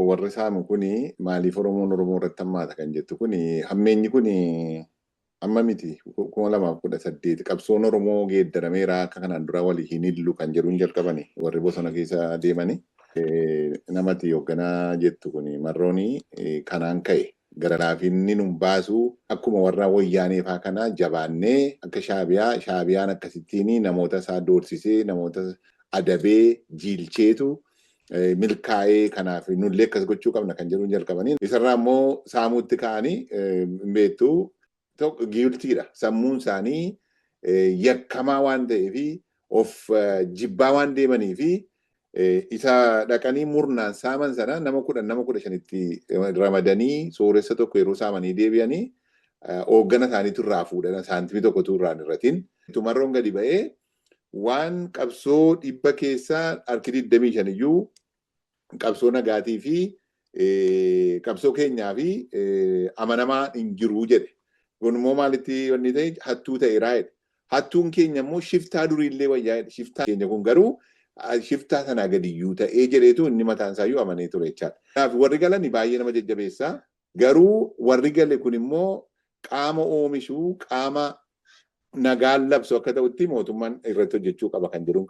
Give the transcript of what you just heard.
Warri saamu kuni maaliif Oromoon Oromoo irratti hammaata kan jettu kuni, hammeenyi kuni amma miti. 2018 qabsoon Oromoo geeddarameera, akka kanaan dura walii hin illu kan jedhuun jalqabani warri bosona keessa deemani. Namati hoogganaa jettu kuni marrooni kanaan ka'e gara laafinni nun baasu, akkuma warra Wayyaanee faa kana jabaannee akka Shaabiyaa, Shaabiyaan akkasittiin namoota isaa doorsisee, namoota adabee jiilcheetu milkaa'ee, kanaaf nullee akkas gochuu qabna kan jedhuun jalqabanii. Isarraa immoo saamuutti ka'anii beektu guilty dha. Sammuun isaanii yakkamaa waan ta'eefi of jibbaa waan deemanii fi isa dhaqanii murnaan saaman sana nama 10, nama 15tti ramadanii sooressa tokko yeroo saamanii deebi'anii hooggana isaaniitu irraa fuudhan, saantimii tokkotu irraa hin irratin. Marroon gadi ba'ee waan qabsoo 100 keessaa harki 25 iyyuu qabsoo nagaatii fi qabsoo keenyaa fi amanamaa hin jiru jedhe. Kun immoo maalitti wanni ta'e, hattuu ta'eeraa jedhe. Hattuun keenya immoo shiftaa duriillee wayyaa jedhe. Shiftaa keenya kun garuu shiftaa sanaa gadiyyuu ta'ee jedheetu inni mataan isaayyuu amanee ture jechaadha. Kanaaf warri galani baay'ee nama jajjabeessaa. Garuu warri gale kun immoo qaama oomishuu, qaama nagaan labsu akka ta'utti mootummaan irratti hojjechuu qaba kan jedhuun.